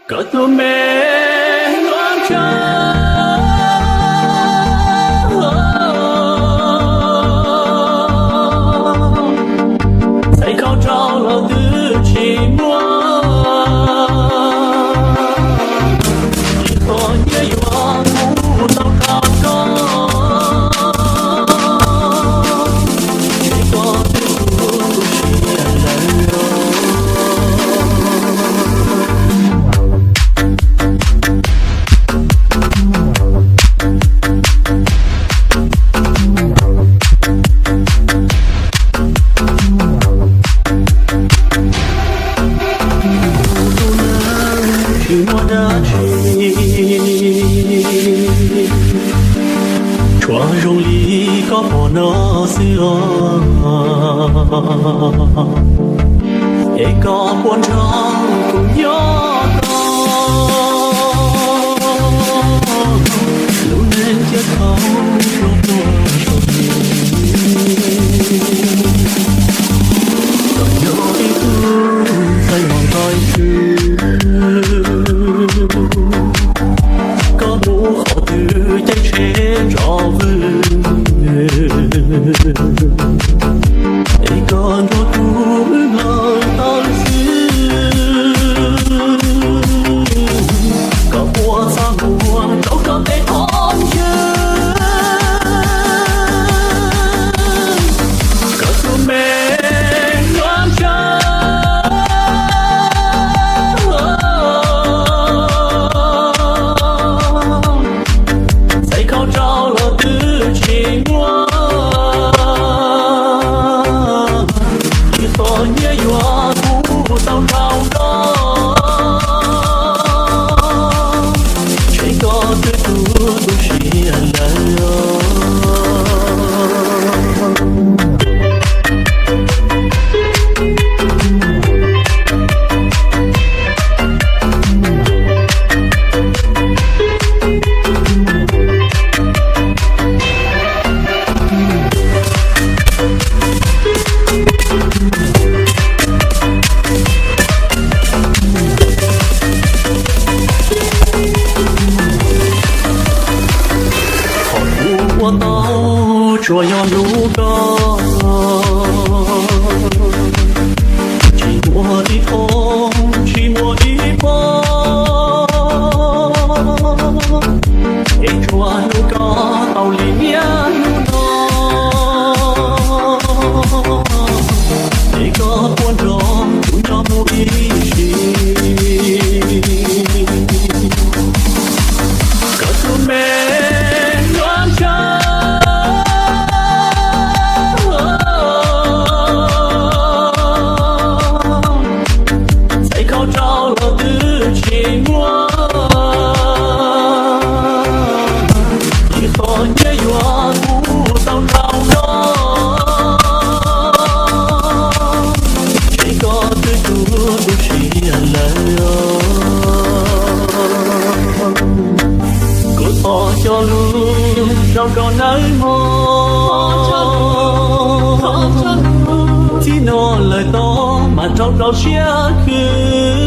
Koj tus me nuam tsawb, txhais khau rau los twb tsis muaj, ib qho nyiaj yuav mus tau rau koj, es koj twb tu tu siab lawm. Tsis muaj dab tsi, tsuas zoo li koj pom no xwb os. Es koj puas nrog kuv nyob tau, lub neej thiaj tau pluag puag saum, kom nyob ib tug ntxhais mos ntxhais twg, koj mus qhov twg caij tsheb tso vwm, es koj nrog kuv wb nkaum tau xwb. Koj puas txaj muag rau koj tej qhov ntswg, koj tus me nuam tsawb, txhais khau rau los twb tsis muaj, ib qho nyiaj yuav mus tau rau koj, es koj twb tu tu siab lawm. Qhov kuv ua tau tsuas yog hlub koj, tsis muaj ib qho, tsis muaj ib pob, es tsuas hlub koj tau li niaj hnub no, es koj puas nrog kuv nyob mus ib sim. Koj tus me nuam tsawb, txhais khau rau los twb tsis muaj, ib qho nyiaj yuav mus tau rau koj, es koj twb tu tu siab lawm. Kuv thov cog lus rau koj nawb mog, txij no lawm tod mas rau rau siab khwv.